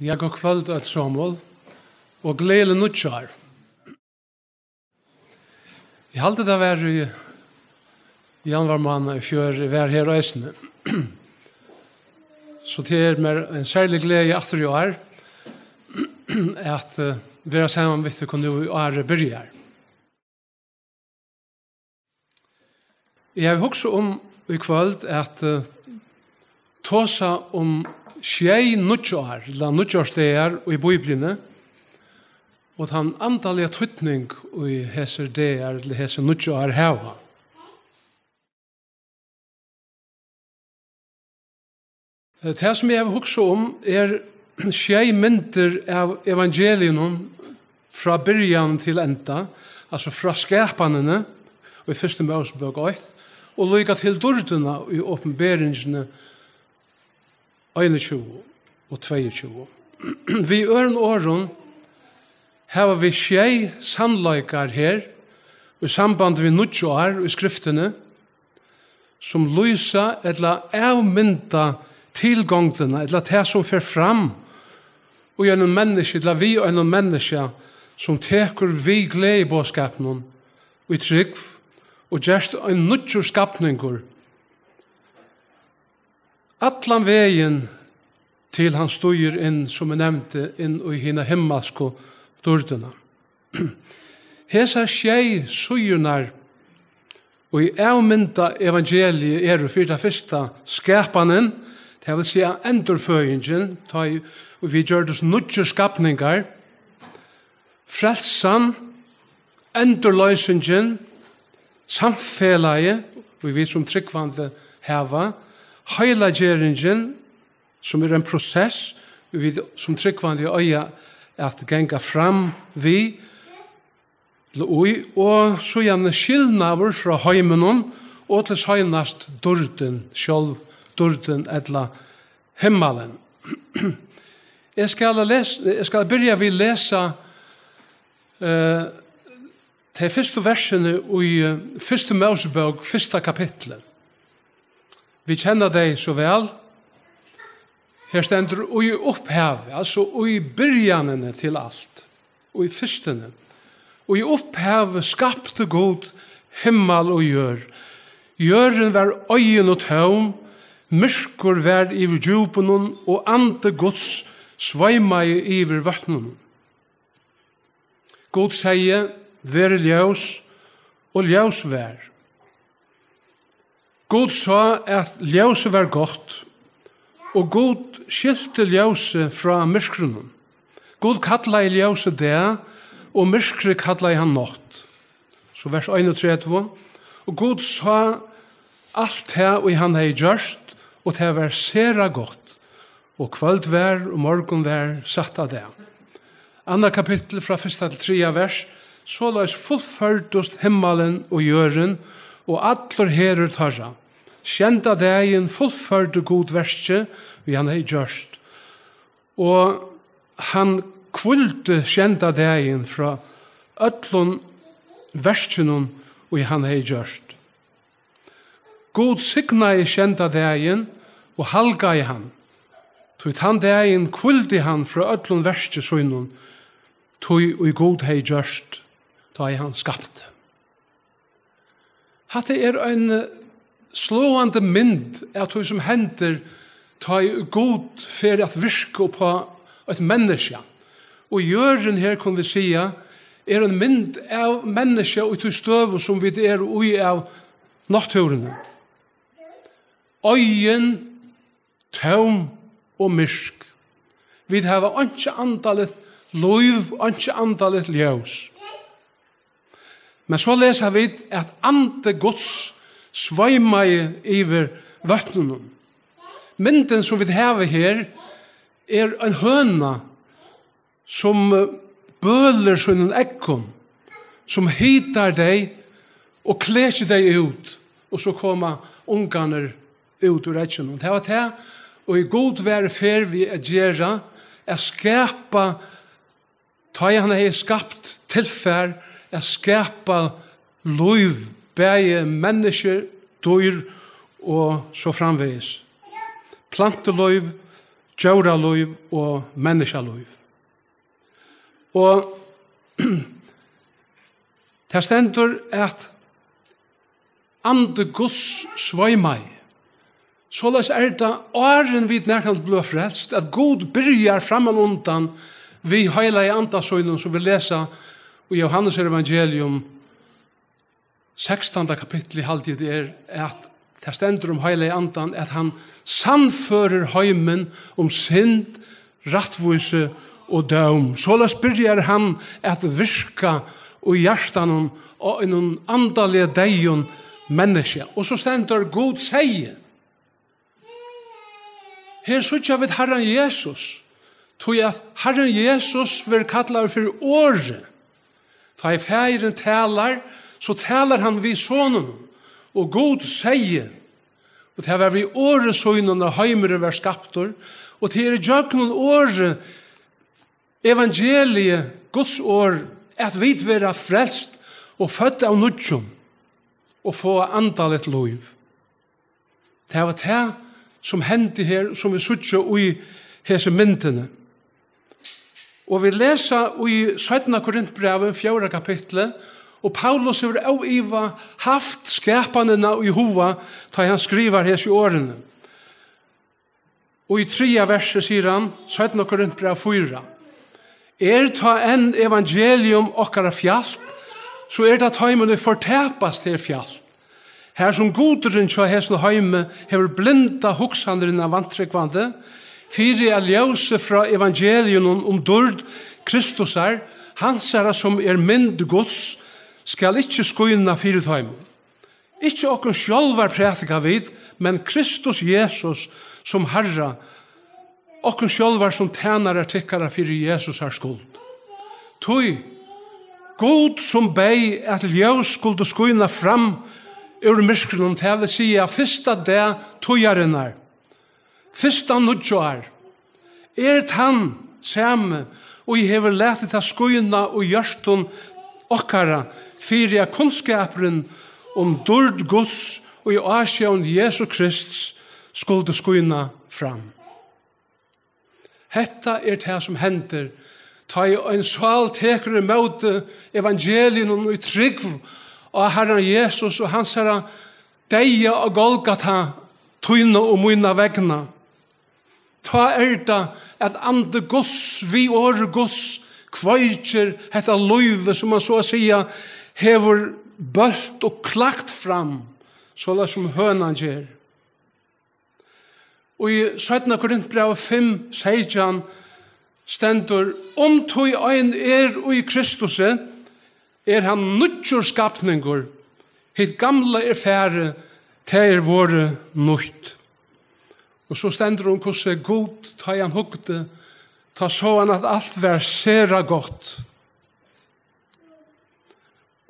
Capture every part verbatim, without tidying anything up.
Ja, gott kvøld, øll somul, og gleðilig nýggjár. Eg haldi, tað var í januar mánaði í fjør, eg var her eisini. So tað er mær ein serlig gleði aftur í ár, at, eh, vera saman við tykkum nú í árið byrjar. Eg havi hugsað um í kvøld at, eh, tosa um sjey nýggjár, ella nýggjársdagar í Bíbliuni, og tann andaliga týdning, ið hesir dagar, ella hesi nýggjársdagar hava. Eh, tað, sum eg havi hugsað um, er sjey myndir av evangeliunum frá byrjan til enda, altso frá skapanini í fyrstu Mósebók eitt, og líka til dýrdina í Opinberingini einogtjúgu og tveyogtjúgu. Við øðrum orðum hava vit sjey sannleikar her í samband við nýggjár í Skriftini, sum lýsa ella avmynda tilgongdina, ella tað, sum fer fram í einum menniskja, ella við einum menniskja, sum tekur við gleðiboðskapinum í trúgv og gerst ein nýggjur skapningur, allan vegin til hann stígur inn, sum eg nevndi, inn í hina himmalsku dýrdina. Hesar sjey síðurnar, ið avmynda evangeliið, eru fyri tað fyrsta skapanin, tað vil siga endurføðingin, tá ið vit gjørdust nýggir skapningar, frelsan, endurloysingin, samfelagið, ið vit sum trúgvandi hava, heilageringin, sum er ein prosess, ið vit sum trúgvandi eiga at ganga fram við, ella í, og síðani skilnaður frá heiminum, og til seinast dýrdin sjálv, dýrdin ella himmalin. Eg skal les-, eg skal byrja við at lesa, eh, tey fyrstu versini í, eh, fyrstu Mósebók, fyrsta kapitli. Vit kenna tey so væl. Her stendur: "Í upphavi", altso í byrjanini til alt, í fyrstuni. "Í upphavi skapti Gud himmal og jørð. Jørðin var oyðin og tóm, myrkur var yvir djúpunum, og andi Guds sveimaði yvir vøtnunum. Gud segði: Verði ljós, og ljós var. Gud sá, at ljósið var gott, og Gud skilti ljósið frá myrkrinum. Gud kallaði ljósið dag, og myrkrið kallaði hann nátt." So vers einogtretivu: "Og Gud sá alt tað, ið hann hevði gjørt, og tað var sera gott. Og kvøld var, og morgun var, sætta dag." Annað kapittul, frá fyrsta til triðja vers: "Soleiðis fullførdust himmalin og jørðin og allur herur teirra. Sjeynda dagin fullførdi Gud verkið, ið hann hevði gjørt. Og hann hvíldi sjeynda dagin frá øllum verkinum, ið hann hevði gjørt. Gud signaði sjeynda dagin og halgaði hann, tí tann dagin hvíldi hann frá øllum verki sínum, tí ið Gud hevði gjørt, tá ið hann skapti." Hatta er ein, eh, sláandi mynd av tí, sum hendir, tá ið Gud fer at virka upp á eitt menniskja. Og jørðin her, kunnu vit siga, er ein mynd av menniskja í tí støðu, sum vit eru í av náttúruni. Oyðin, tóm og myrk. Vit hava einki andaligt lív, einki andaligt ljós. Men so lesa vit, at andi Guds sveimaði yvir vøtnunum. Myndin, sum vit hava her, er ein høna, sum, eh, bølir sínum eggum, sum hitar tey og klekir tey út, og so koma ungarnir út úr egginum. Tað var tað, og Gud var í ferð við at gera, at skapa, tá ið hann hevði skapt tilfar, at skapa lív, bæði menniskju, dýr og so framvegis. plantulív, djóralív og menniskjalív. Og tað stendur, at andi Guds sveimaði. Soleiðis er tað, áðrenn vit nakrantíð blíva frelst, at Gud byrjar frammanundan við heilaga anda sínum, sum vit lesa í Jóhannes evangelium, sekstanda kapitli, haldi eg tað er, at tað stendur um heilaga andan, at hann sannførir heimin um synd, rættvísi og dóm. Soleiðis byrjar hann at virka í hjartanum á einum andaliga deyðum menniskja. Og so stendur: Gud segði. Her síggja vit Harran Jesus, tí at Harrin Jesus verður kallaður fyri Orðið. Tá ið Faðirin talar, so talar hann við Soninum, og Gud segði, og tað var við Orði sínum, at heimurin var skaptur, og tað er ígjøgnum Orðið, evangeliið, Guds orð, at vit verða frelst og fødd av nýggjum og fáa andaligt lív. Tað var tað, sum hendi her, sum vit síggja í hesi myndini. Og vit lesa í seinna Korintbrævi, fjórða kapitli, og Paulus hevur óivað havt skapanina í huga, tá ið hann skrivar hesi orðini. Og í triðja versi sigur hann, seinna Korintbræv fýra: Er tá enn evangelium okkara fjalt, so er tað teimum, ið fortapast, her fjalt. Har sum gudurin hjá hesum heimi hevur blindað hugsanirnar av vantrúgvandi, fyri at ljósið frá evangeliunum um dýrd Kristusar, hansara, sum er mynd Guds, skal ikki skína fyri teimum. Ikki okkum sjálvar prædika vit, men Kristus Jesus sum Harra, okkum sjálvar sum tænarar tykkara fyri Jesusar skuld. Tí Gud, sum beyð, at ljós skuldi skína fram úr myrkrinum, tað vil siga, fyrsta dag tíðarinnar, fyrsta nýggjár, er tann sami, og hevur latið tað skína í hjørtum okkara, fyri at kunnskapurin um dýrd Guds í ásjón Jesu Krists skuldi skína fram. Hetta er tað, sum hendir, tá ið ein sál tekur ímóti evangelium í trúgv á Harran Jesus og hansara deyða á Golgata, tína og mína vegna. Tá er tað, at andi Guds, við orði Guds, kveikir hetta lívið, sum man so at siga hevur bølt og klakt fram, soleiðis sum hønan ger. Og í seinna Korintbrævi fimm seytjan stendur: Um tí ein er í Kristusi, er hann nýggjur skapningur, hitt gamla er farið, tað er vorðið nýtt. Og so stendur um, hvussu Gud, tá ið hann hugdi, tá sá hann, at alt var sera gott.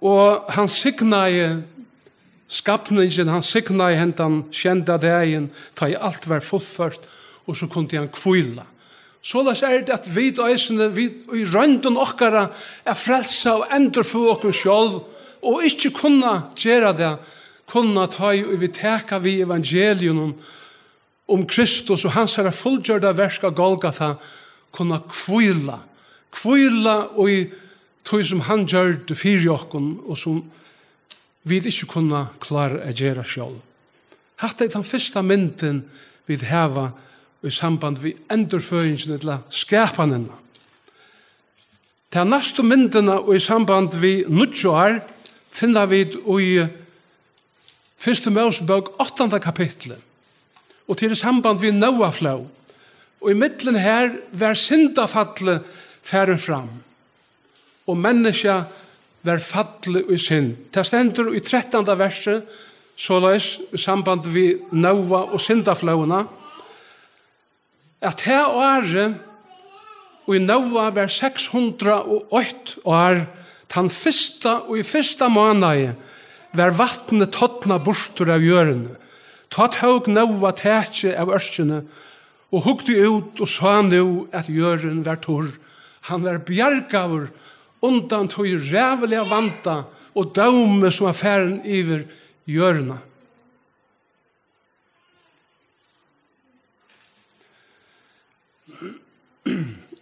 Og hann signaði skapningin, hann signaði hendan sjeynda dagin, tá ið alt var fullført, og so kundi hann hvíla. Soleiðis er tað, at vit eisini, vit í royndum okkara at frelsa og endurføða okkum sjálv, og ikki kunna gera tað, kunna, tá ið vit taka við evangeliunum um Kristus og hansara fullgjørda verk á Golgata, kunna hvíla, hvíla í tí, sum hann gjørdi fyri okkum, og sum vit ikki kunna klára at gera sjálv. Hatta er tann fyrsta myndin, vit hava í samband við endurføðingina ella skapanina. Ta næstu myndina í samband við nýggjár finna vit í fyrstu Mósebók, áttanda kapitli, og tað er í samband við Nóaflóð. Og í millum her var syndafallið farin fram, og menniskja var fallið í synd. Tað stendur í trettanda versi, soleiðis í samband við Nóa og syndaflóðina, at tað árið, í Nóa var seks hundrað og eitt ár, tann fyrsta og í fyrsta mánaði, var vatnið tornað burtur av jørðini. Tá tók Nóa takið av ørkini og hugdi út og sá nú, at jørðin var turr. Hann var bjargaður undan tí ræðuliga vanda og dómi, sum var farin yvir jørðina.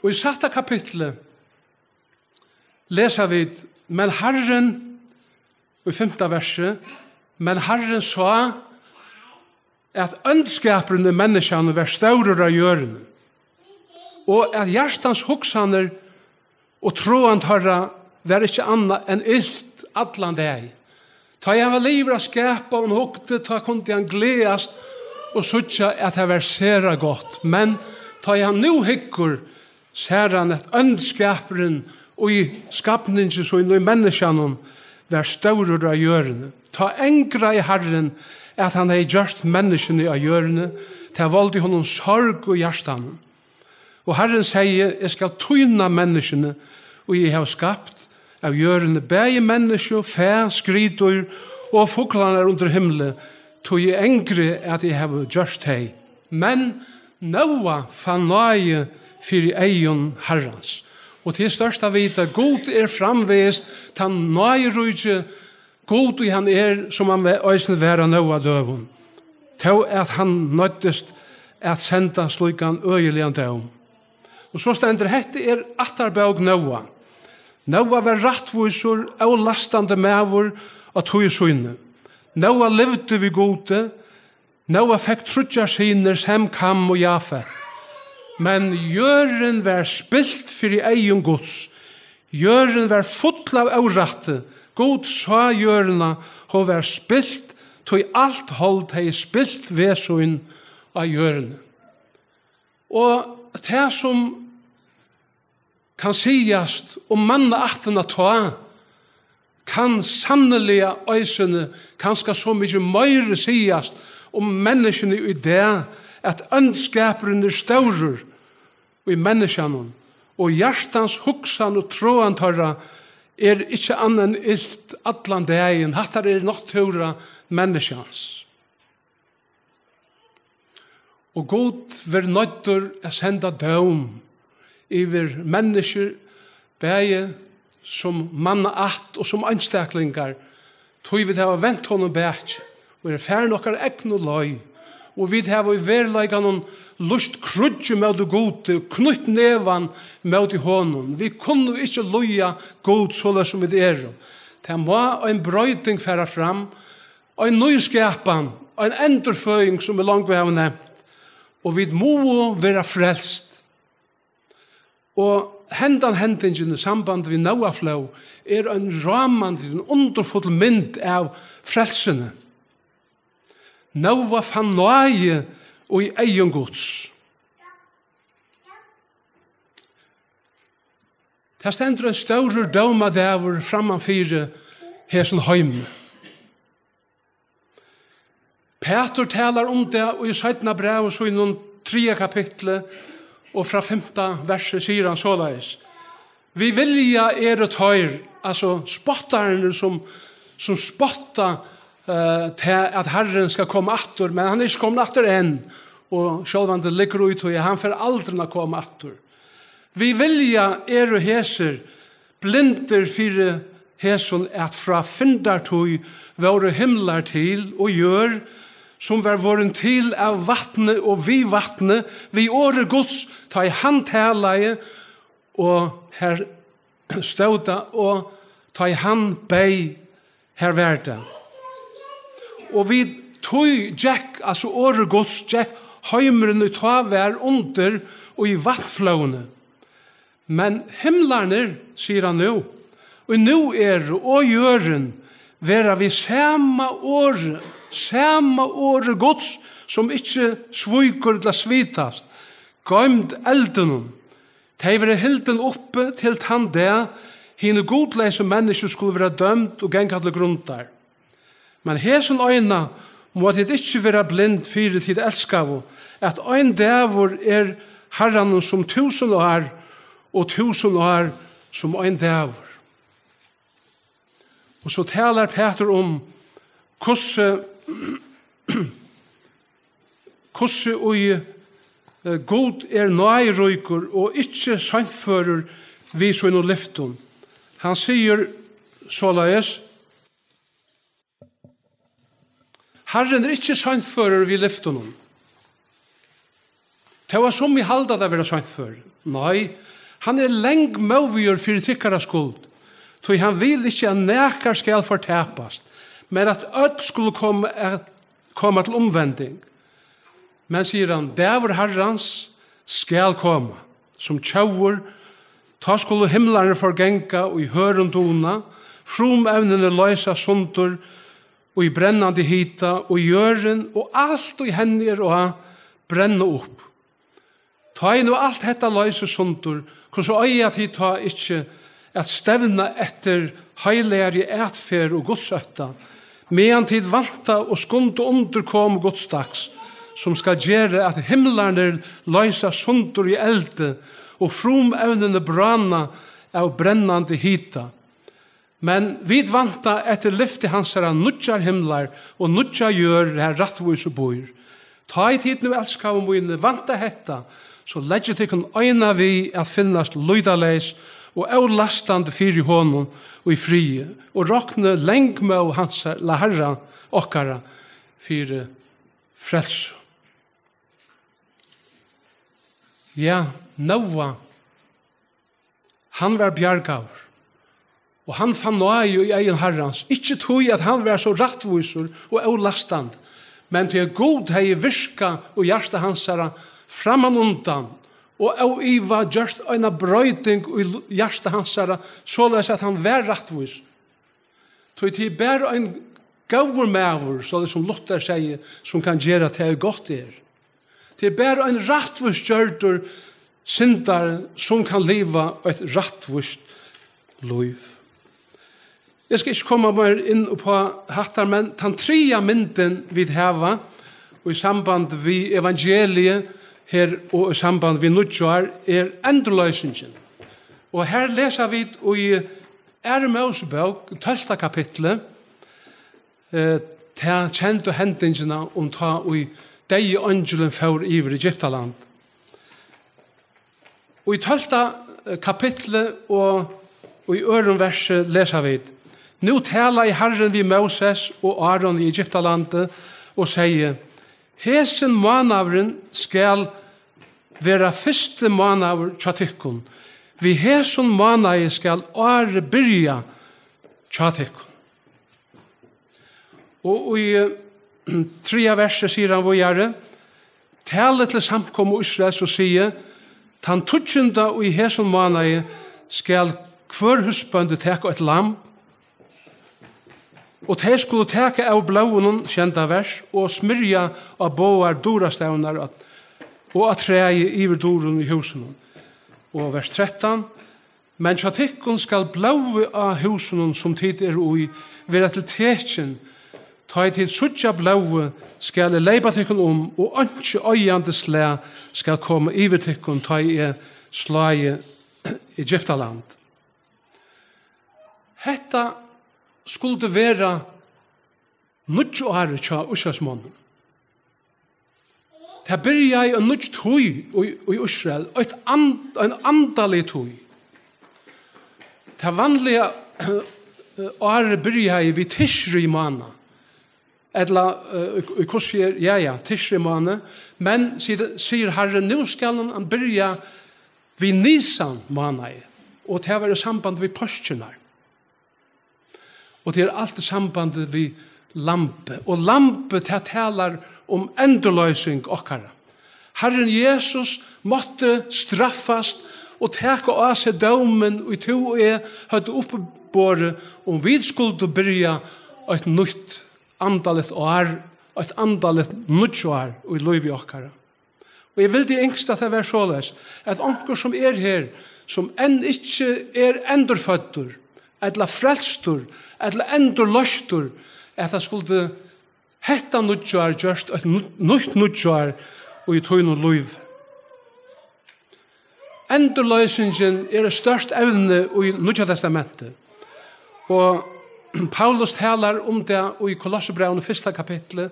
Og í sætta kapitli lesa vit: "Men Harrin", í fimta versi, "men Harrin sá, at óndskapurin í menniskjanum var stórur á jørðini, og at hjartans hugsanir og troðan teirra var ikki annað enn ilt allan dagin." Tá ið hann var liðugur at skapa, og hann hugdi, tá kundi hann gleðast og síggja, at tað var sera gott. Men tá ið hann nú hyggur, sær hann, at óndskapurin í skapningi sínum, í menniskjanum, var stórur á jørðini. Tá angraði Harrin, at hann hevði gjørt menniskjuni á jørðini. Tað voldi honum sorg í hjartanum. Og Harrin segði: "Eg skal týna menniskjuni, og eg havi skapt av jørðini bæði menniskju, fæ, skriðdýr og fuglarnar undir himli, tí eg angri, at eg havi gjørt tey." Men Noa fann náði fyri eygum Harrans. Og til størsta vita, Gud er framvegis tann náðiríki Gud, ið hann er, sum hann ve-, eisini var á Noa døgum, tó at hann noyddist at senda slíkan øgiligan dóm. Og so stendur: "Hetta er ættarbók Noa. Noa var rættvísur, ólastandi maður á tíð síni. Noa livdi við Gudi. Noa fekk tríggjar synir, Sem, Kam og Jafet. Men jørðin var spilt fyri eygum Guds. Jørðin var full av órætti. Gud sá jørðina, hon var spilt, tí alt hold hevði spilt veg sín á jørðini." Og tað, sum kann sigast um mannaættina tá, kann sanniliga eisini kanska so mikið meiri sigast um menniskjuni í dag, at óndskapurin er stórur í menniskjanum, og hjartans hugsan og troðan teirra er ikki annað enn ilt allan dagin. Hattar er náttúra menniskjans. Og Gud verður noyddur at senda dóm yvir menniskjur, bæði sum mannaætt og sum einstaklingar, tí vit hava vent honum bakið og eru farin okkara egnu leið, og vit hava í veruleikanum lýst kríggj móti Gudi, knýtt nevan móti honum. Vit kunnu ikki lýða Gud soleiðis, sum vit eru. Tað má ein broyting fara fram, ein nýskapan, ein endurføðing, sum vit longu hava nevnt, og vit mugu vera frelst. Og hendan hendingin í samband við Noaflóð er ein rámandi, ein undurfull mynd av frelsuni. Noa fann náði í eygum Guds. Tað stendur ein stórur dómadagur framman fyri hesum heimi. Pætur talar um tað í seinna brævi sínum, triðja kapitli, og frá fimta versi sigur hann soleiðis: "Við vilja eru teir", altso spottararnir sum, sum spotta, eh, tað, at Harrin skal koma aftur, men hann er ikki komin aftur enn, og sjálvandi liggur í tí, at hann fer aldrin at koma aftur. "Við vilja eru hesir blindir fyri hesum, at frá fyrndartíð vóru himlar til, og jørð, sum var vorðin til av vatni og við vatni, við orði Guds, tá ið hann talaði, og har stóð tað, og tá ið hann beyð, har var tað. Og við tí gekk", altso orði Guds, "gekk heimurin, ið tá var, undir í vatnflóðini. Men himlarnir", sigur hann nú, "ið nú eru, og jørðin, verða við sama orði, sama orði Guds, sum ikki svíkur ella smitast, goymd eldinum. Tey verða hildin uppi til tann dag, hini gudleysu menniskju skulu verða dømd og ganga til grundar. Men hesum eina mugu tit ikki vera blind fyri, tit elskaðu, at ein dagur er Harranum sum túsund ár, og túsund ár sum ein dagur." Og so talar Pætur um, hvussu, hvussu í, eh, Gud er náðiríkur og ikki seinførur við sínum lyftum. Hann sigur soleiðis: "Harrin er ikki seinførur við lyftunum. Tó at summi halda tað vera seint ført. Nei, hann er langmóðigur fyri tykkara skuld, tí hann vil ikki, at nakar skal fortapast, men at øll skulu koma at, koma til umvending. Men, sigur hann, dagur Harrans skal koma, sum tjóvur, tá skulu himlarnir forganga í hørðum duna, frumevnini loysa sundur í brennandi hita, og jørðin og alt, í henni er á, brenna upp. Tá ið nú alt hetta loysir sundur, hvussu eiga tit tá ikki at stevna eftir heilagari atferð og gudsótta, meðan tit vænta og skunda undir komu Guds dags, sum skal gera, at himlarnir loysa sundur í eldi og frumevnini bráðna av brennandi hita? Men vit vænta eftir lyfti hansara nýggjar himlar og nýggja jørð, har rættvísi býr. Tá ið tit nú, elskaðu míni, vænta hetta, so leggið tykkum eina við at finnast lýtaleys og ólastandi fyri honum í friði, og roknið langmóð hansara, ella Harra okkara, fyri frelsu. Ja, Nóa, hann var bjargaður, og hann fann náði í eygum Harrans, ikki tí at hann var so rættvísur og ólastandi, men tí at Gud hevði virkað í hjarta hansara frammanundan og óivað gjørt eina broyting í l-, hjarta hansara, soleiðis at hann var rættvísur. Tí tað er bara ein góður maður, soleiðis sum Luther segði, sum kann gera tað, ið gott er. Tað er bara ein rættvísgjørdur syndari, sum kann liva eitt rættvíst lív. Eg skal ikki koma meir inn upp á hattar, men tann triðja myndin, vit hava í samband við evangeliið her og í samband við nýggjár, er endurloysingin. Og her lesa vit í Aðru Mósebók, tólvta kapitli, eh, ta kendu hendingina um tá ið deyði eingilin fór yvir Egyptaland. Og í tólvta, eh, kapitli og, og í øðrum versi lesa vit: Nú talaði Harrin við Móses og Áron í Egyptalandi og segði: Hesin mánaðurin skal vera fyrsti mánaður hjá tykkum. Við hesum mánaði skal árið byrja hjá tykkum. Og í, eh, triðja versi sigur hann víðari: Talið til samkomu Ísraels og sigið: Tann tíggjunda í hesum mánaði skal hvør húsbóndi taka eitt lamb, og tey skulu taka av blóðinum, sjeynda vers, og smyrja á báðar durastavnar og, og á træið yvir durum í húsinum. Og vers trettan: Men hjá tykkum skal blóðið á húsunum, sum tit eru í, vera til tekin, tá ið tit síggja blóðið, skal eg leypa tykkum um, og einki oyðandi slag skal koma yvir tykkum, tá ið eg slái Egyptaland. Hetta skuldi vera nýggjári hjá Ísraelsmonnum. Tað byrjaði ein nýggj tíð í, í Ísrael, eitt and-, ein andalig tíð. Tað vanliga árið byrjaði við Tishri mánaði, ella, eh, í, í hvussu er, ja, ja, Tishri mánaði, men sigur, sigur Harrin, nú skal hann, hann byrja við Nisan mánaði, og tað var í samband við páskirnar. Og tað er alt í sambandi við lambið. Og lambið, tað talar um endurloysing okkara. Harrin Jesus mátti straffast og taka á seg dómin, ið tú og eg høvdu uppiborið, um vit skuldu byrja eitt nýtt andaligt ár, eitt andaligt nýggjár í lívi okkara. Og eg vildi ynskt, at tað var soleiðis, at onkur, sum er her, sum enn ikki er endurføddur, ella frelstur, ella endurloystur, at tað skuldi hetta nýggjár gjørt eitt nú-, nýtt nýggjár í tínum lívi. Endurloysingin er eitt stórt evni í Nýggja Testamenti. Og Paulus talar um tað í Kolossebrævinum, fyrsta kapitli,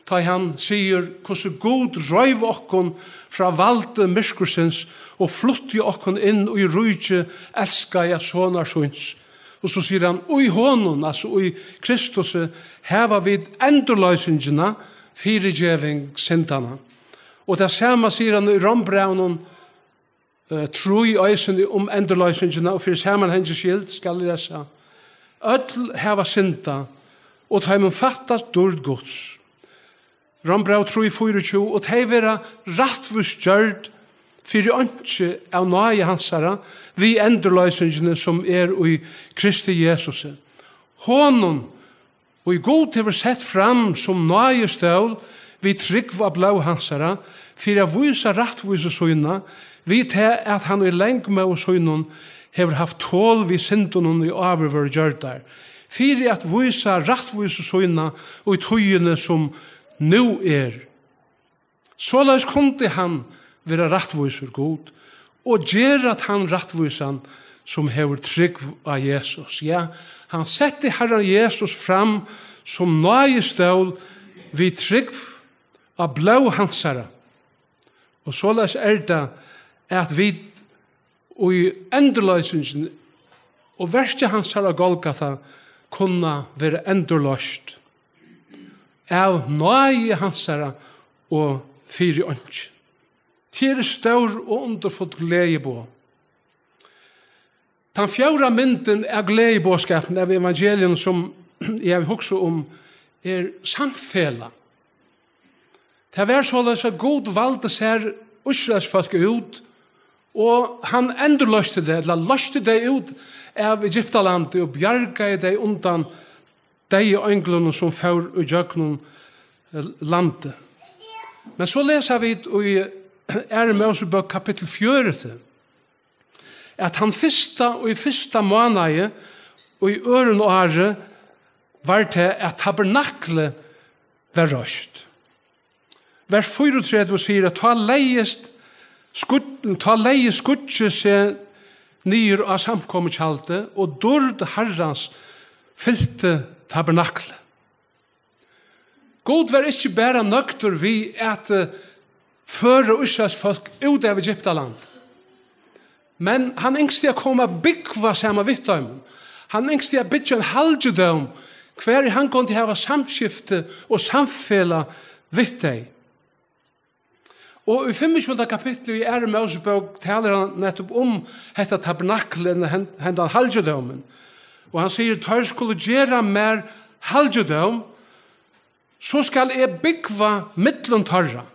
tá ið hann sigur, hvussu Gud reiv okkum frá valdi myrkursins og flutti okkum inn í ríki elskaða sonar síns. Og so sigur hann: Í honum, altso í Kristusi, hava vit endurloysingina, fyrigeving syndanna. Og tað sama sigur hann í Rómbrævinum, eh, trý eisini um endurloysingina, og fyri samanhangin skyld skal eg lesa: Øll hava syndað og teimum fattast dýrd Guds. Rómbræv trý fýraogtjúgu: Og tey verða rættvísgjørd fyri einki av náði hansara við endurloysingini, sum er í Kristi Jesusi. Honum, og Gud hevur sett fram sum náðistól við trúgv á blóð hansara, fyri at vísa rættvísu sína, við tað at hann í langmóði sínum hevur havt tol við syndunum, ið áður vóru gjørdar, fyri at vísa rættvísu sína í tíðini, sum nú er. Soleiðis kundi hann vera rættvísur, Gud, og gera tann rættvísan, sum hevur trúgv á Jesus. Ja, hann setti Harran Jesus fram sum náðistól við trúgv á blóð hansara. Og soleiðis er tað, at vit í endurloysingini og verki hansara á Golgata kunna vera endurloyst av náði hansara og fyri einki. Tað eru stór og undurfull gleðiboð. Tann fjórða myndin av gleðiboðskapinum, av evangelium, sum eg havi hugsað um, er samfelag. Tað var soleiðis, at Gud valdi sær Ísraels fólk út, og hann endurloysti tey, ella loysti tey út av Egyptalandi og bjargaði tey undan deyða einglunum, sum fór í gjøgnum, eh, landið. Men so lesa vit í Aðru Mósebók, kapittul fjøruti, at hann fyrsta, í fyrsta mánaði, í øðrum ári, var tað, at tabernaklið var reist. Vers fýraogtretivu sigur, at tá legðist skugg-, tá legði skuggið seg niður á samkomutjaldið, og dýrd Harrans fylti tabernaklið. Gud var ikki bara nøgdur við at, eh, føra Ísraels fólk út av Egyptaland, men hann ynskti at koma at búgva saman við teimum. Hann ynskti at byggja ein halgidóm, hvar hann kundi hava samskifti og samfelag við tey. Og í fimmogtjúgunda kapitli í Aðru Mósebók talar hann nettupp um hetta tabernaklið, hen-, hendan halgidómin. Og hann sigur: Teir skulu gera mær halgidóm, so skal eg búgva millum teirra.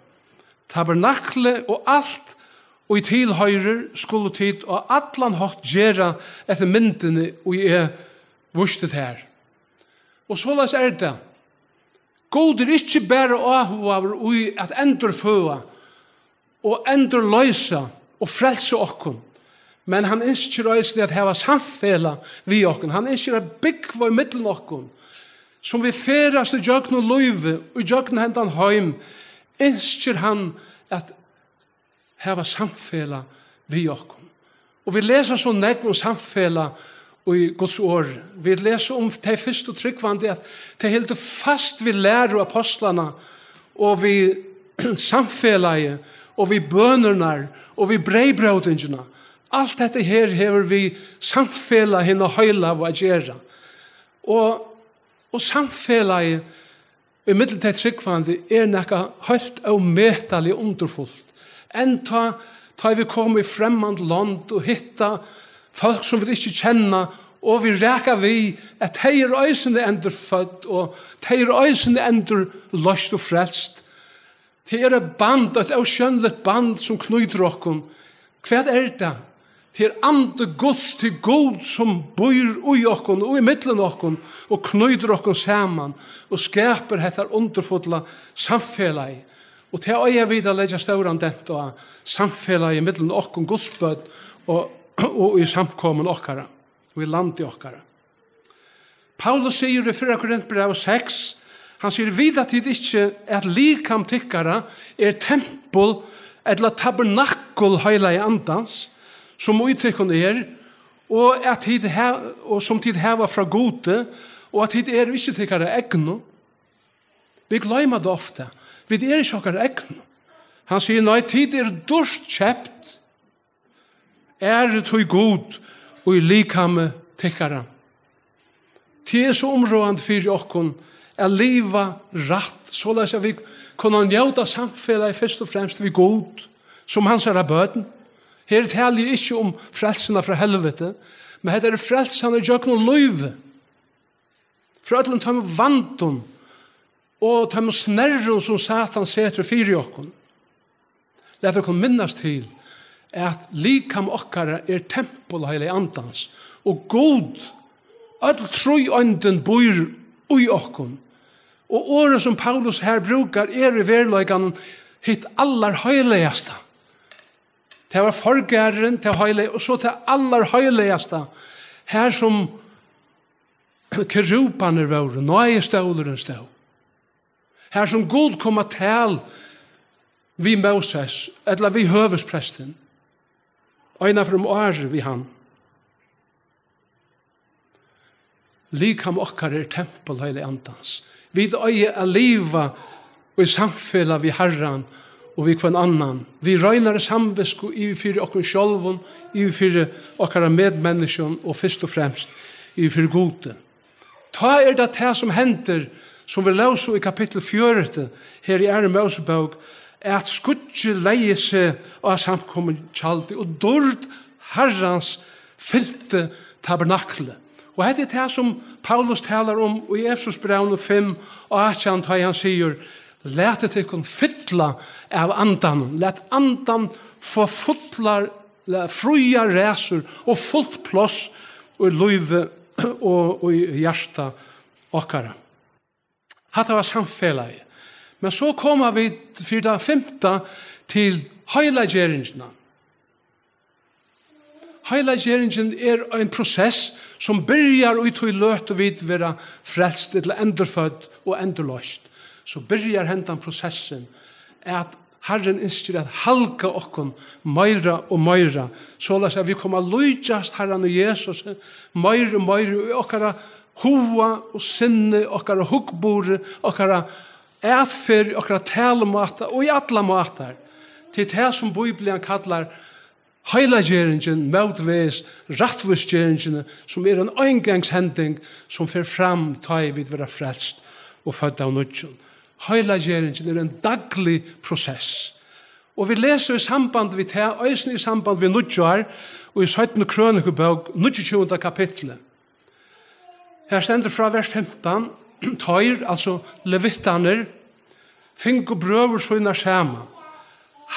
Tabernaklið og alt, ið tilhoyrir, skulu tit á allan hátt gera eftir myndini, ið eg vísti tær. Og soleiðis er tað. Gud er ikki bara áhugaður í at endurføða og endurloysa og frelsa okkum, men hann ynskir eisini at hava samfelag við okkum. Hann ynskir at búgva í millum okkum, sum vit ferðast í gjøgnum lívið, í gjøgnum hendan heim, ynskir hann at hava samfelag við okkum. Og vit lesa so nógv um samfelag í Guds orð. Vit lesa um tey fyrstu trúgvandi, at tey hildu fast við læru apostlanna og við samfelagið og við bønirnar og við breyðbrótingina. Alt hetta her hevur við samfelag hinna heilagu at gera. Og, og samfelagið ímillum tey trúgvandi er nakað heilt ómetaliga undurfult. Enntá, tá vit koma í fremmand lond og hitta fólk, sum vit ikki kenna, og vit raka við, at tey eru eisini endurfødd, og tey eru eisini endurloyst og frelst. Tað er eitt band, eitt ósjónligt band, sum knýtir okkum. Hvat er tað? Tað er andi Guds, tað er Gud, sum býr í okkum og í millum okkum og knýtir okkum saman og skapar hetta undurfulla samfelagið. Og tað eiga vit at leggja stóran dent á, samfelagið millum okkum Guds børn og, og í samkomum okkara og í landi okkara. Paulus sigur í fyrra Korintbrævi seks, hann sigur: Vita tit ikki, at likam tykkara er tempul ella tabernakul heilaga andans, sum í tykkum er, og at tit ha-, og sum tit hava frá Gudi, og at tit eru ikki tykkara egnu? Vit gloyma tað ofta. Vit eru ikki okkara egnu. Hann sigur: Nei, tit eru dýrt keypt. Ærið tí Gud í likami tykkara. Tað er so umráðandi fyri okkum, at liva rætt, soleiðis at vit kunnu njóta samfelagið fyrst og fremst við Gud, sum hansara børn. Her tali eg ikki um frelsuna frá helviti, men hetta er frelsan í gjøgnum lívið. Frá øllum teimum vandum og teimum snerrum, sum Satan setur fyri okkum. Lat okkum minnast til, at likam okkara er tempul Heilaga Andans, og Gud, øll tríeindin, býr í okkum. Og orðið, sum Paulus her brúkar, er í veruleikanum hitt allarheilagasta. Tað var forgarðurin, tað heilaga, og so tað allarheilagasta, har sum kerúbarnir vóru, náðistólurin stóð. Har sum Gud kom at tal við Móses, ella við høvuðsprestin, eina ferð um árið við hann. Likam okkara er tempul Heilaga Andans. Vit eiga at liva í samfelag við Harran og við hvønn annan, við reinari samvitsku yvir fyri okkum sjálvum, yvir fyri okkara medmenniskjum og fyrst og fremst yvir fyri Gudi. Tá er tað tað, sum hendir, sum vit lósu í kapittul fjøruti her í Aðru Mósebók, at skýggið legði seg á samkomutjaldið, og dýrd Harrans fylti tabernaklið. Og hetta er tað, sum Paulus talar um í Efesusbrævinum fimm átjan, tá ið hann sigur: "Latið tykkum fylla av Andanum, lat Andan fáa fullar, la-, fríar ræsur og fult pláss í lívi og í hjarta okkara." Hatta var samfelagið. Men so koma vit fyri tað fimta til heilaggeringina. Heilaggeringin er ein prosess, sum byrjar í tí løtu vit verða frelst, ella endurfødd og endurloyst. So byrjar hendan prosessin, at Harrin ynskir at halga okkum meira og meira, soleiðis at vit koma at líkjast Harranum Jesusi meira og meira í okkara huga og sinni, okkara hugburði, okkara atferð, okkara talumáta og í allar mátar. Til tað, sum Bíblian kallar heilaggeringin mótvegis rættvísgeringini, sum er ein eingangshending, sum fer fram, tá ið vit verða frelst og fødd av nýggjum. Heilaggeringin er ein daglig prosess. Og vit lesa í samband við tað, eisini í samband við nýggjár, og í seinnu Krønikubók, níggjuogtjúgunda kapitli. Her stendur frá vers fimtan: "Teir," altso levittarnir, "fingu brøður sínar saman,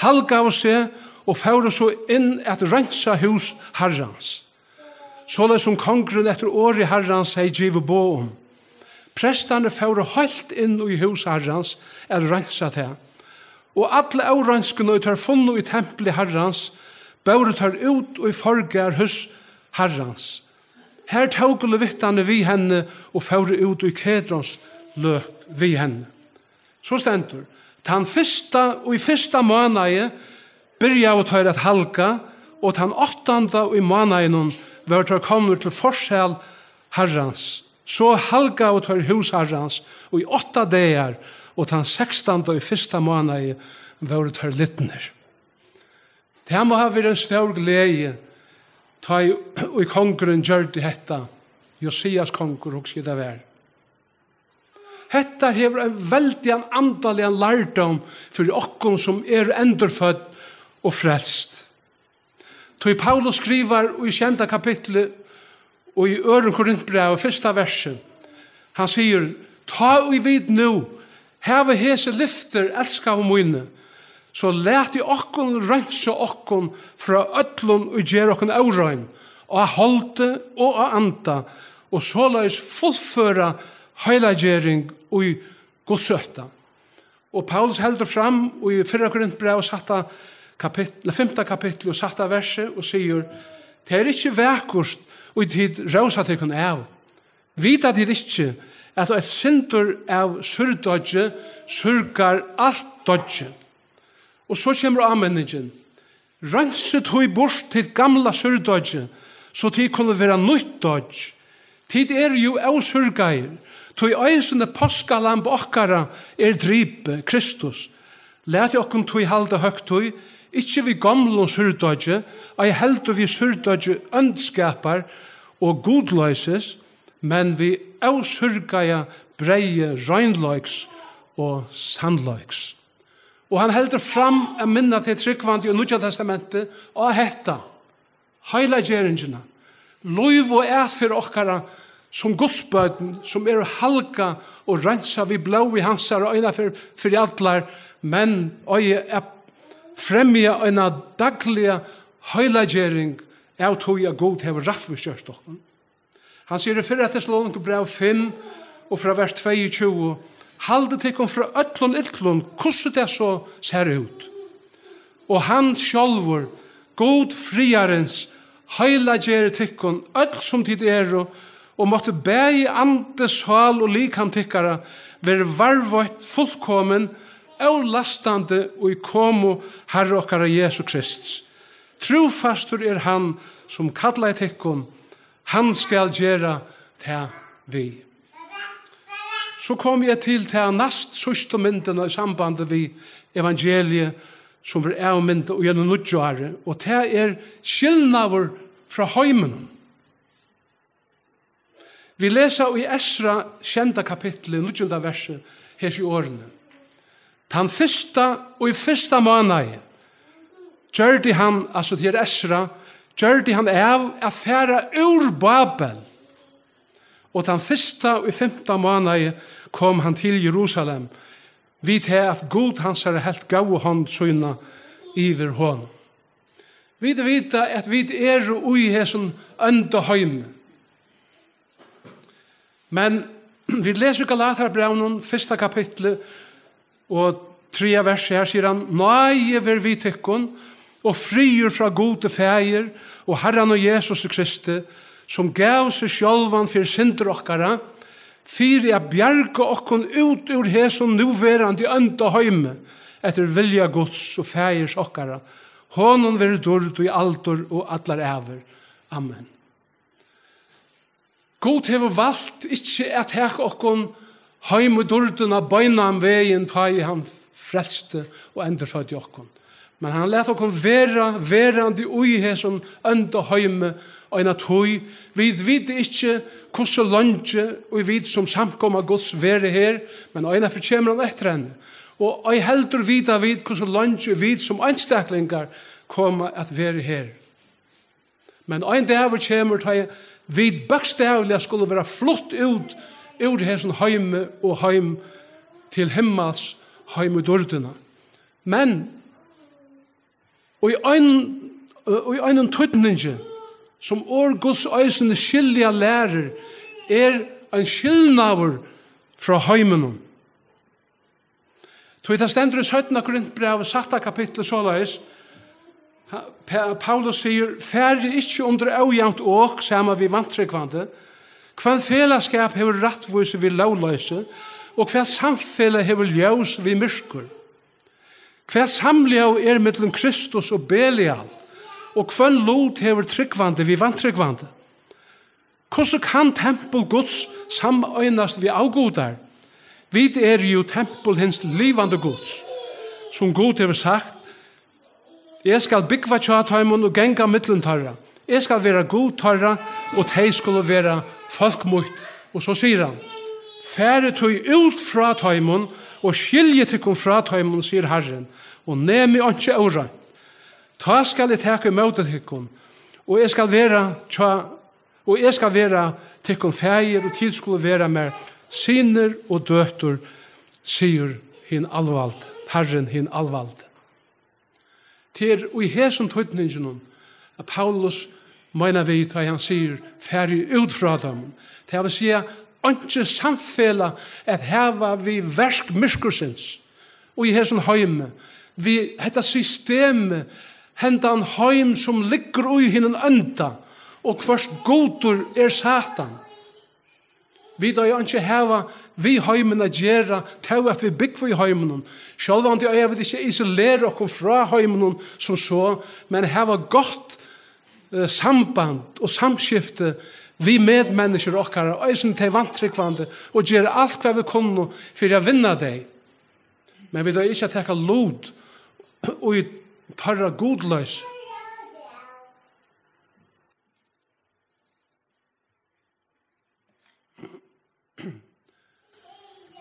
halgaðu seg og fóru so inn at reinsa hús Harrans, soleiðis sum kongurin eftir orði Harrans hevði givið boð um. Prestarnir fóru heilt inn í hús Harrans at reinsa tað, og alla óreinskuna, ið teir funnu í templi Harrans, bóru teir út í forgarð hús Harrans. Har tóku levittarnir við henni og fóru út í Kedrons løk við henni." So stendur: "Tann fyrsta, í fyrsta mánaði byrjaðu teir at halga, og tann áttanda í mánaðinum vóru teir komnir til forsal Harrans. So halgaðu teir hús Harrans í átta dagar, og tann sekstanda í fyrsta mánaði vóru teir lidnir." Tað má hava verið ein stór gleði, tá ið, ið kongurin gjørdi hetta. Josias kongur, hugsi eg tað var. Hetta hevur ein veldigan andaligan lærdóm fyri okkum, sum eru endurfødd og frelst. Tí Paulus skrivar í sjeynda kapitli og í øðrum Korintbrævi, fyrsta versi, hann sigur: "Tá ið vit nú hava hesi lyftir, elskaðu míni, so latið okkum reinsa okkum frá øllum, ið ger okkum órein, á holdi og á anda, og soleiðis fullføra heilaggjering í Guds ótta." Og Paulus heldur fram í fyrra Korintbrævi, sætta kapitli, fimta kapitli og sætta versi, og sigur: "Tað er ikki vakurt, og tit rósa tykkum av. Vita tit ikki, at eitt sindur av súrdeiggj súrgar alt deiggið?" Og so kemur áminningin: "Reinsið tí burt tit gamla súrdeiggið, so tit kunnu vera nýtt deiggj. Tit eru jú ósúrgaðir, tí eisini páskalamb okkara er dripið, Kristus. Latið okkum tí halda høgtíð, ikki við gomlum súrdeiggi, ei heldur við súrdeiggi óndskapar og gudloysis, men við ósúrgaða breyði reinleiks og sannleiks. Og hann heldur fram at minna tey trúgvandi í Nýggja Testamenti á hetta, heilaggeringina, lív og atferð okkara sum Guds børn, sum eru halgað og reinsað við blóði hansara eina ferð fyri allar, men eiga at fremja eina dagliga heilaggering av tí, at Gud hevur rættvísgjørt okkum. Hann sigur í fyrra Tessalonikabræv fimm og frá vers tveyogtjúgu: "Haldið tykkum frá øllum illum, hvussu tað so sær út. Og hann sjálvur, Gud friðarins, heilaggeri tykkum øll, sum tit eru, og mátti bæði andi, sál og likam tykkara verða varðveitt fullkomin, ólastandi í komu Harra okkara Jesu Krists. Trúfastur er hann, sum kallaði tykkum, hann skal gera tað við." So komi eg til ta næst síðstu myndina í sambandi við evangeliið, sum verður avmyndað í einum nýggjári, og tað er skilnaður frá heiminum. Vit lesa í Esra sjeynda kapitli, níggjunda versi, hesi orðini: "Tann fyrsta og í fyrsta mánaði gjørdi hann," altso, tað er Esra, "gjørdi hann av at fara úr Babel. Og tann fyrsta og í fimta mánaði kom hann til Jerusalem, við tað at Gud hansara helt góða hond sína yvir honum." Vit vita, at vit eru í hesum ónda heimi. Men vit lesa í Galatarabrævinum, fyrsta kapitli og triðja versi, her sigur hann: "Náði veri við tykkum og friður frá Gudi Faðir og Harranum Jesusi Kristi, sum gav seg sjálvan fyri syndir okkara, fyri at bjarga okkum út úr hesum núverandi ónda heimi, eftir vilja Guds og Faðirs okkara. Honum verður dýrd í aldur og allar ævir. Amen." Gud hevur valt ikki at taka okkum heim í dýrdina beinan vegin, tá ið hann frelsti og endurføddi okkum. Men hann læt okkum vera verandi í hesum ónda heimi eina tíð. Vit vita ikki, hvussu leingi ið vit sum samkoma Guds verða her, men einaferð kemur hann eftir henni. Og ei heldur vita vit, hvussu leingi vit sum einstaklingar koma at vera her. Men ein dagur kemur, tá ið vit bókstavliga skulu vera flutt út úr hesum heimi og heim til himmals, heim í dýrdina. Men í ein, í einum týdningi, sum orð Guds eisini skilja lærir, er ein skilnaður frá heiminum. Tí tað stendur í seinna Korintbrævi, sætta kapitli, soleiðis: Ha-, Pa-, Paulus sigur: "Farið ikki undir ójavnt ok saman við vantrúgvandi. Hvønn felagsskap hevur rættvísi við lógloysi, og hvat samfelag hevur ljós við myrkur? Hvat samljóð er millum Kristus og Belial, og hvønn lut hevur trúgvandi við vantrúgvandi? Hvussu kann tempul Guds sameinast við avgudar? Vit eru jú tempul hins livandi Guds, sum Gud hevur sagt: 'Eg skal búgva hjá teimum og ganga millum teirra. Eg skal vera Gud teirra, og tey skulu vera fólk mítt.'" Og so sigur hann: "Farið tí út frá teimum og skiljið tykkum frá teimum, sigur Harrin, og nemið einki óreint. Tá skal eg taka ímóti tykkum, og eg skal vera hjá og eg skal vera tykkum faðir, og tit skulu vera mær synir og døtur, sigur hin alvaldi, Harrin hin alvaldi." Tað er í hesum týdninginum, at Paulus meinar við, tá hann sigur: "Farið út frá teimum." Tað vil siga, einki samfelag at hava við verk myrkursins. Og í hesum heimi, við hetta systemi, hendan heim sum liggur í hinum ónda, og hvørs gudur er Satan. Vit eiga einki at hava við heimin at gera, tó at vit búgva í heiminum. Sjálvandi eiga vit ikki at isolera okkum frá heiminum sum so, men hava gott, eh, samband og samskifti við medmenniskjur okkara, eisini tey vantrúgvandi, og gera alt, hvat vit kunnu, fyri at vinna tey. Men vit eiga ikki at taka lut í teirra gudloysi.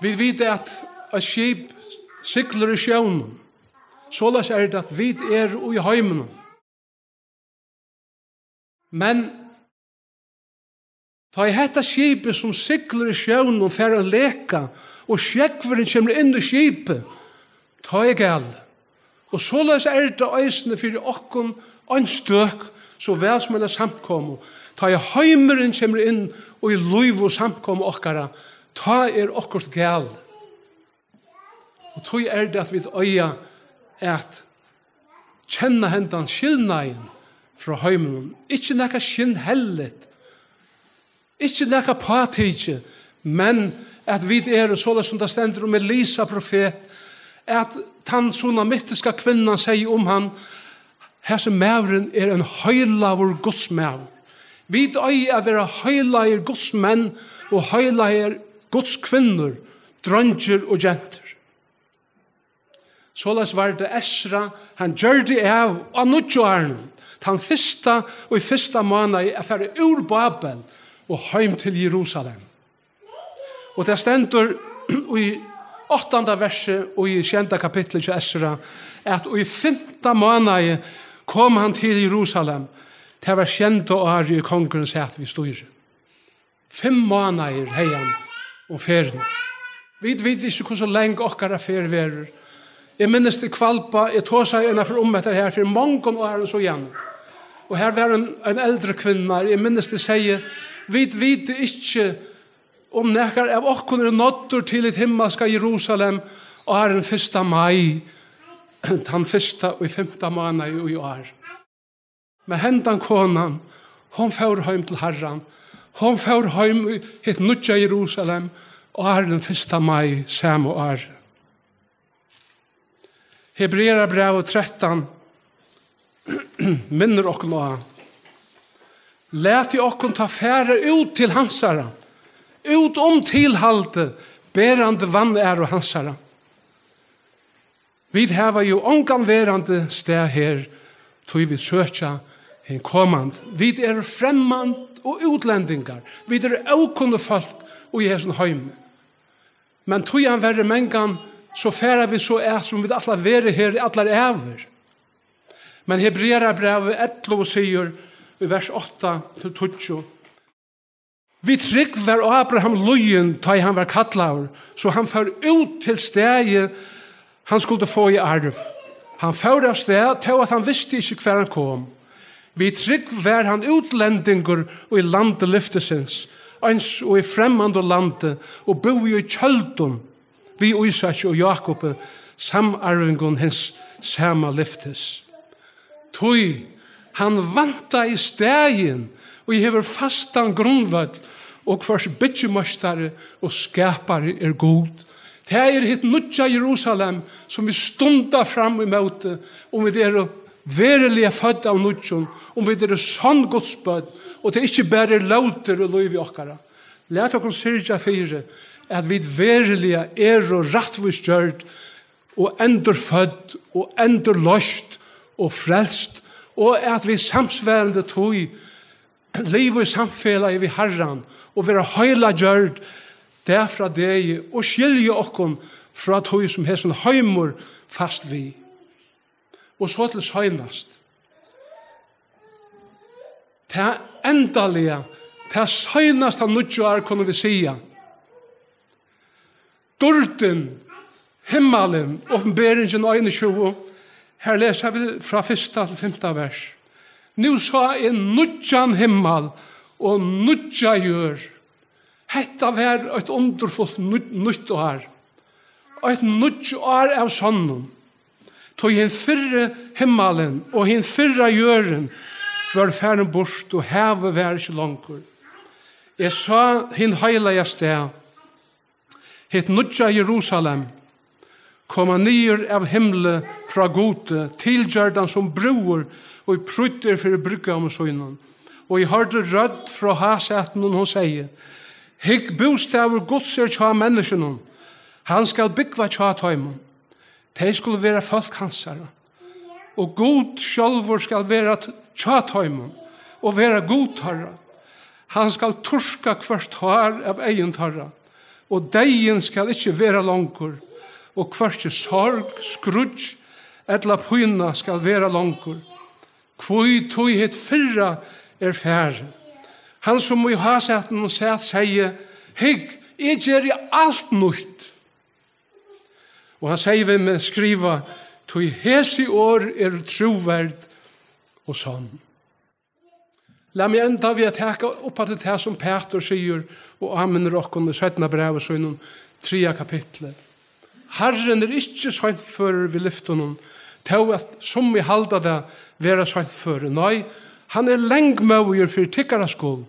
Vit vita, at eitt skip siglir í sjónum. Soleiðis er tað, at vit eru í heiminum. Men tá ið hetta skipið, sum siglir í sjónum, fær ein leka, og sjógvurin kemur inn í skipið, tá er galið. Og soleiðis er tað eisini fyri okkum einstøk, so væl sum eina samkomu. Tá ið heimurin kemur inn í lív og samkomu okkara, tá er okkurt galið. Og tí er tað, at vit eiga at kenna hendan skilnaðin frá heiminum. Ikki nakað skinnhelligt, ikki nakað pátikið, men at vit eru, soleiðis sum tað stendur um Elisa profet, at tann sunamittiska kvinnan segði um hann: "Hasin maðurin er ein heilagur Guds maður." Vit eiga at vera heilagir Guds menn og heilagir Guds kvinnur, dreingir og gentur. Soleiðis var tað Esra, hann gjørdi av á níggju árum, tann fyrsta og í fyrsta mánaði, at fara úr Babel og heim til Jerusalem. Og tað stendur í áttanda versi og í sjeynda kapitli hjá Esra, at í fimta mánaði kom hann til Jerusalem. Tað var sjeynda árið, kongurin sat við stýri. Fimm mánaðir hevði hann um ferðina. Vit vita ikki, hvussu long okkara ferð verður. Eg minnist í Hvalba, eg tosaði einaferð um hetta her fyri mongum árum síðan. Og her var ein, ein eldri kvinna, eg minnist, eg segði: "Vit vita ikki, um nakar av okkum er náddur til hitt himmalska Jerusalem áðrenn fyrsta mai, tann fyrsta í fimta mánaði í ár." Men hendan konan, hon fór heim til Harran. Hon fór heim í hitt nýggja Jerusalem, áðrenn fyrsta mai sama ár. Hebrearabrævið trettan minnir okkum á: "Latið okkum tá fara út til hansara, út um tilhaldið, berandi vanæru hansara." Vit hava jú ongan verandi stað her, tí vit søkja hin komandi. Vit eru fremmand og útlendingar. Vit eru ókunnig fólk í hesum heimi. Men tí hann verður mangan, so fara vit so at, sum vit ætla at vera her í allar ævir. Men Hebrearabrævið ellivu sigur í vers átta til tíggju: "Við trúgv var Abraham lýðin, tá ið hann var kallaður, so hann fór út til staðið, hann skuldi fáa í arv. Hann fór av stað, tó at hann visti ikki, hvar hann kom. Við trúgv var hann útlendingur í landi lyftisins, eins og í fremmandu landi, og búði í tjøldum við Ísaki og Jákupi, samarvingum hins sama lyftis. Tí hann væntaði staðin, og hevur fastan grundvøll, og hvørs byggimeistari og skapari er Gud." Tað er hitt nýggja Jerusalem, sum vit stunda fram ímóti, um vit eru veruliga fødd av nýggjum, um vit eru sonn Guds børn, og tað ikki bara er lótir í lívi okkara. Lat okkum syrgja fyri, at vit veruliga eru rættvísgjørd og endurfødd og endurloyst og frelst, og at vit samsvarandi tí liva í samfelagi við Harran og vera heilagjørd dag frá degi og skilja okkum frá tí, sum hesin heimur fæst við. Og so til seinast. Tað endaliga, tað seinasta nýggjár, kunnu vit siga. Dýrdin, himmalin, Opinberingin einogtjúgu, her lesa vit frá fyrsta til fimta vers. "Nú sá eg nýggjan himmal og nýggja jørð." Hetta var eitt undurfult nýtt, nýtt ár. Eitt nýtt ár av sonnum. Tí hin fyrri himmalin og hin fyrra jørðin vóru farin burt, og havið var ikki longur. Eg sá hin heilaga stað, hitt nýggja Jerusalem, koma niður av himli frá Gudi, tilgjørdan sum brúður, ið prýdd er fyri brúðgómi sínum. Og eg hoyrdi rødd frá hásætinum, hon segði: "Hygg, bústaður Guds er hjá menniskjunum, hann skal búgva hjá teimum. Tey skulu vera fólk hansara, og Gud sjálvur skal vera t-, hjá teimum og vera Gud teirra. Hann skal turka hvørt hár av eygum teirra, Og deyðin skal ikki vera longur, og hvørki sorg, skríggj ella pína skal vera longur, hví tí hitt fyrra er farið. Hann, sum í hásætinum sat, segði: Hygg, eg geri alt nýtt. Og hann segði við meg: Skriva, tí hesi orð eru trúverd og sonn. Lat meg enda við at taka upp aftur tað, sum Pætur sigur og áminnir okkum í seinna brævi sínum, triðja kapitli. Harrin er ikki seinførur við lyftunum, tó at summi halda tað vera seinføri. Nei, hann er langmóðigur fyri tykkara skuld,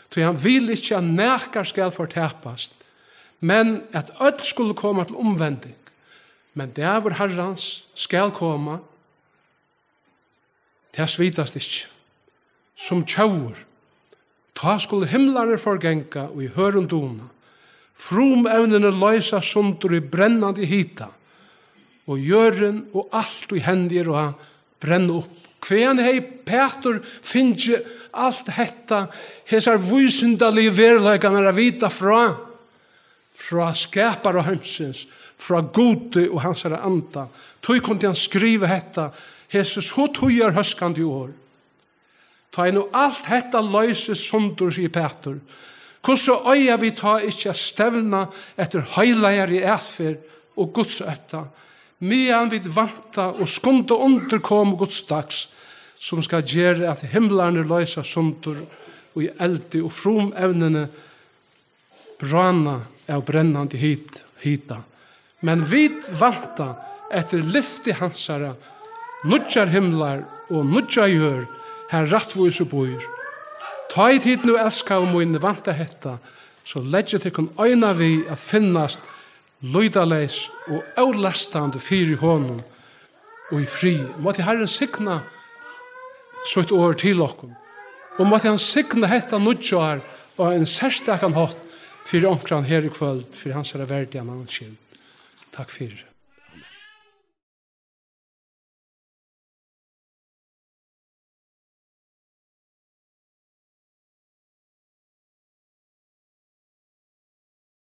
tí hann vil ikki, at nakar skal fortapast, men at øll skulu koma til umvending. Men dagur Harrans skal koma, tað svitast ikki, sum tjóvur. Tá skulu himlarnir forganga í hørðum duna, frumevnini loysast sundur í brennandi hita, og jørðin og alt, í henni er, á brenna upp. Hvaðani hevði Pætur fingið alt hetta, hesar vísindaligu veruleikarnar at vita frá? Frá skapara heimsins, frá Gudi og hansara anda. Tí kundi hann skriva hetta, hesi so tíðarhóskandi orð. Tá ið nú alt hetta loysist sundur, sigur Pætur, hvussu eiga vit tá ikki at stevna eftir heilagari atferð og gudsótta, meðan vit vænta og skunda undir komu Guds dags, sum skal gera, at himlarnir loysast sundur í eldi og frumevnini bráðna av brennandi hit-, hita. Men vit vænta eftir lyfti hansara, nýggjar himlar og nýggja jørð, har rættvísi býr. Tá ið tit nú, elskaðu míni, vænta hetta, so leggið tykkum einaferð við at finnast lýtaleys og ólastandi fyri honum í friði. Mátti Harrin signa sítt orð til okkum, og mátti hann signa hetta nýggjár á ein serstakan hátt fyri onkran her í kvøld, fyri hansara verdiga navns skyld. Takk fyri.